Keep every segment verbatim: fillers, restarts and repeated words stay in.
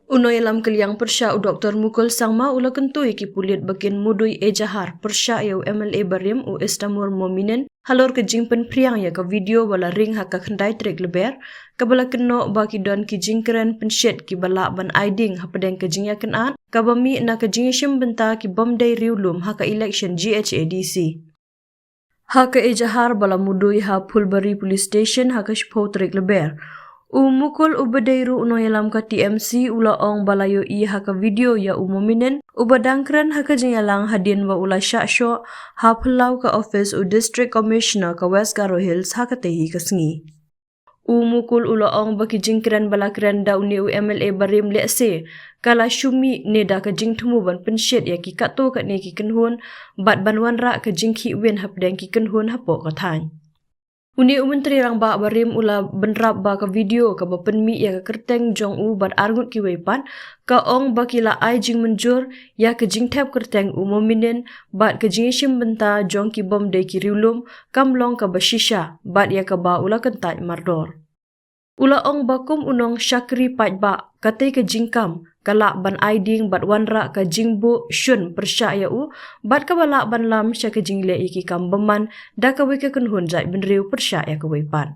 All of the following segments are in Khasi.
U nongïalam kylliang pyrshah u Doktor Mukul Sangma u la kyntu ïa ki pulit ba kin mudui ejahar pyrshah ïa u M L A barim u Estamur Mominin halor ka jingpynphriang ïa ka video ba la ring ha ka khyndai tarik Lber, kaba la kynnoh ba ki don ki jingkren pynshit kiba lah ban ai ding hapdeng ka jingïakynad kaba mih na ka jingïashim bynta ki bym dei riewlum ha ka election G H A D C. Ha ka ejahar ba la mudui ha Phulbari Police Station ha ka shiphew tarik Lber, u Mukul uba dei ruh u nongïalam ka T M C u la ong ba la ïohi ha ka video ïa u Mominin uba dang kren ha ka jingïalang hadien ba u la shah shoh ha phyllaw ka office u District Commissioner ka West Garo Hills ha katei hi ka sngi. U Mukul u la ong ba ki jingkren ba la kren da une u M L A barim lehse ka la shu mih ne da ka jingthmu ban pynshit ïa ki katto katne ki kynhun bad ban wanrah ka jingkhih win hapdeng ki kynhun hapoh ka thaiñ. Une u Myntri Rangbah barim u la bynrap ba ka video kaba pynmih ïa ka kyrteng jong u bad arngut kiwei pat, ka ong ba ki la ai jingmynjur ïa ka jingthep kyrteng u Mominin bad ka jingïashim bynta jong ki bym dei ki riewlum kam long kaba shisha bad ïa kaba u la kyntait mardor. U la ong ba kum u nongshakri paidbah, katei ka jingkam ka lah ban ai ding bad wanrah ka jingbuh shun pyrshah ïa u bad kaba lah ban lam sha ka jingleh ïa ki kam bymman da kawei ka kynhun jaitbynriew pyrshah ïa kawei pat.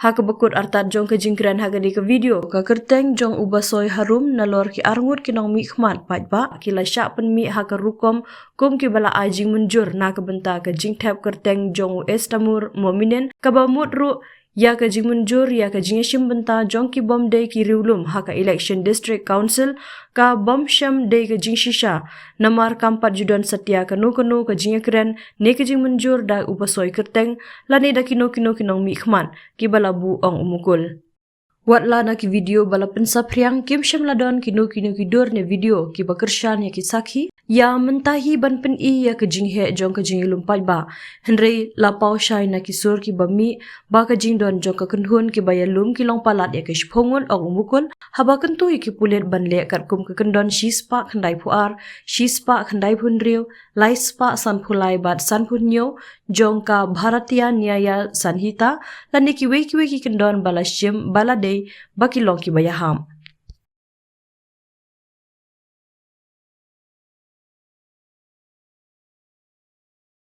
Ha kaba kut artat jong ka jingkren ha kane ka video, ka kyrteng jong u Basoi Harum nalor ki arngut ki nongmihkhmat paidbah ki la shah pynmih ha ka rukom kum kiba la ai jingmynjur na ka bynta ka jingthep kyrteng jong u Estamur Mominin, kaba mut ruh ïa ka jingmynjur ïa ka jingïashim bynta jong ki bym dei ki riewlum ha ka election District Council ka bym shym dei ka jingshisha, namar kam pat ju don satia kano kano ka jingïakren ne ka jingmynjur da u Basoi kyrteng lane da kino kino ki nongmihkhmat, kiba la buh, ong u Mukul. Wat la na ki video ba la pynsaphriang, kim shym la don kino kino ki dur ne video kiba kyrshan ïa ki sakhi ïa mynta hi ban pyni ïa ka jingheh jong ka jingïalum paidbah. Hynrei la paw shai na ki sur kiba mih ba ka jingdon jong ka kynhun kiba ïalum ki long palat ïa ka shiphew ngut, ong u Mukul, haba kyntu ïa ki pulit ban leh katkum ka kyndon shispah khyndaiphew ar, shispah khyndaiphew hynriew, laispah sanphew lai bad sanphew hynñiew jong ka Bharatiya Nyaya Sanhita lane kiwei kiwei ki kyndon ba la shim ba la dei ba ki long kiba ïahap.